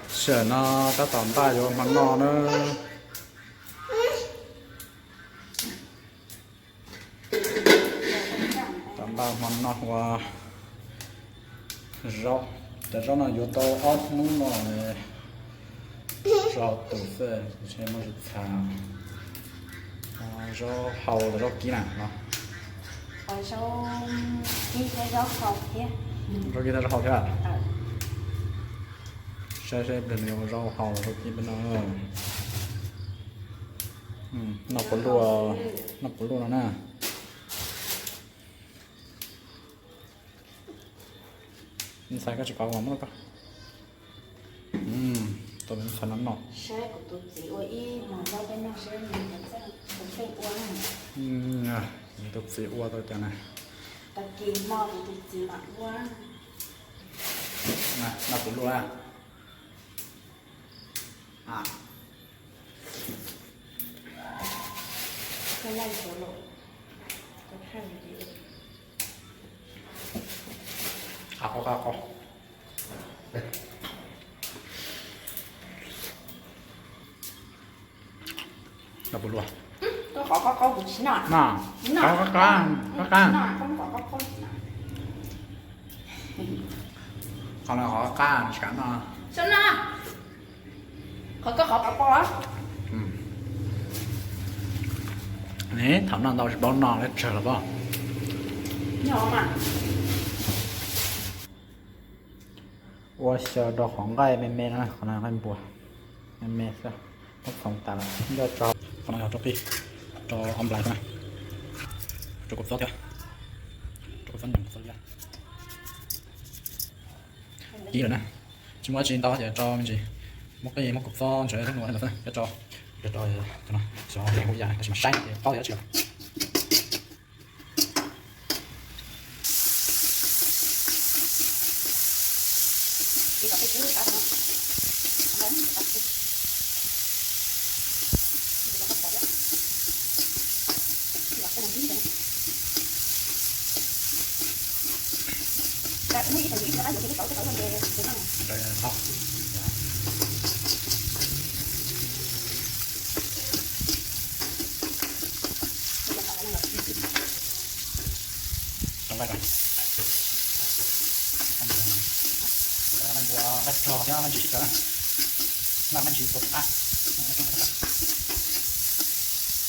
Sij hawm no tab tom npaj yuav hmo noj na. Tab tom npaj hmo noj ua zaub. Cov zaub no yuav tau ob hnub no tso tus xwb, ntshe muaj tsis txha. Zaub hau los zaub kib na no? Zaub kib thiab zaub hau thiab. Zaub kib thiab zaub hau thiab. Saib saib pliag nws ua zaub hau los zaub kib peb no. Noj puas luaj, noj puas luaj no na. Ntxhais koj tsis kov kuv muab rau koj. Tau ntxhais no noj. Saib kuv tus txiv ua ib hmos zaub peb noj seb nws puas tseem ua. Kuv tus txiv ua tau cas na. Tag kis hmo kuv tus txiv mam ua. Noj puas luaj. Qab qab qab qab. Noj puas luaj. Qab qab qab qab. Qhov no qhov qab qab tsis kam noj. Qhov koj qhov qab qab. Thaum noj ntau tsis paub noj leb tsawg los pom. Ua xyaw rau qhov nqaij me me na, qhov no nqaij npua me me xwb, muab txhoov tas lawm. Nco tso qhov no yog rau qij, rau ob nplais xwb na, rau kua txob thiab, rau kua txob nyoos kua txob liab. Ib lawm na, tsis muaj dab tsi ntau ces tso me ntsis, muab qij muab kua txob ntawd thiab nua no xwb, coj tso, coj tso, xyov hauv yam tab sis mas saib ces paub tias dab tsi lawm. Rau nqaij rau. Nqaij npua, nqaij rog thiab nqaij ntsis sib tawm na. Noj nqaij ntsis tua rov qab.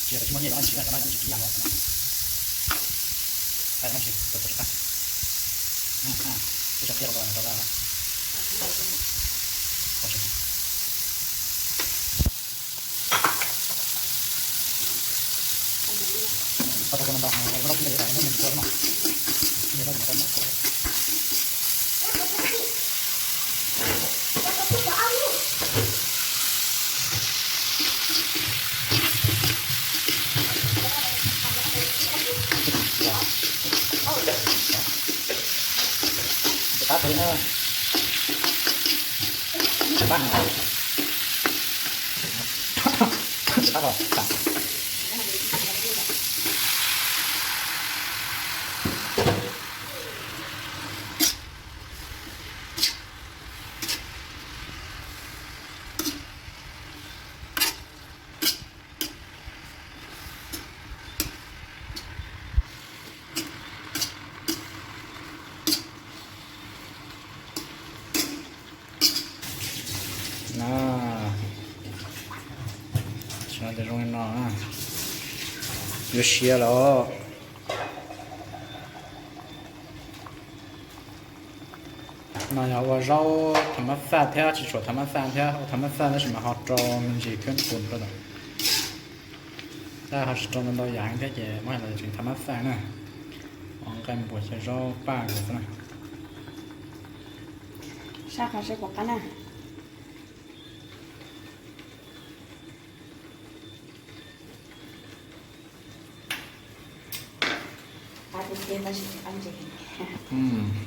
Tsis yog tias tsis muaj nyiaj yuav nqaij ntsis na, cov no yuav nqaij ntsis kiv yam no. Nqaij ntsis tua rov qab. Ib co qia rau rau. Zoo li no, yuav siav lawm. No yog ua zaub thav mab xaj thiab, tsis tshua thav mab xaj thiab, ua thav mab xaj tab sis mas ho rau me ntsis kheeb pus rau lawm. Tab ho tsis rau ntau yam thiab ces muab los tseem thav mab xaj na. Ua nqaij npuas xyaw zaub paj xwb na. Sab qhov seb puas qab na.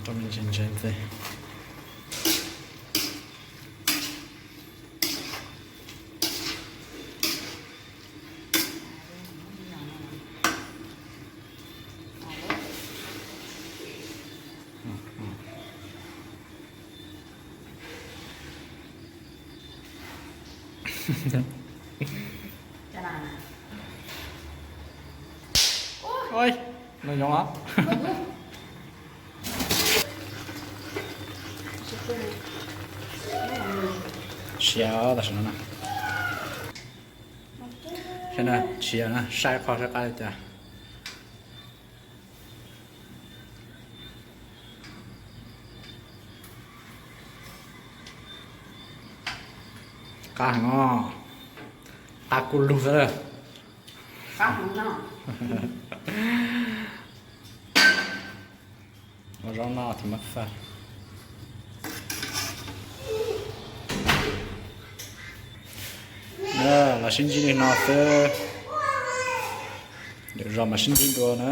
Rau me ntsis ntsev ntxiv. Oj, no yoov os. Siav tam sim no na. Saib na, siav na, saib qhov saib qab li cas. Qab heev os. Qab kub lug xwb. Ua zaub noj thiab mas faj. Los sib ntsib li no xwb. Lwm zaus mas sib ntsib dua na.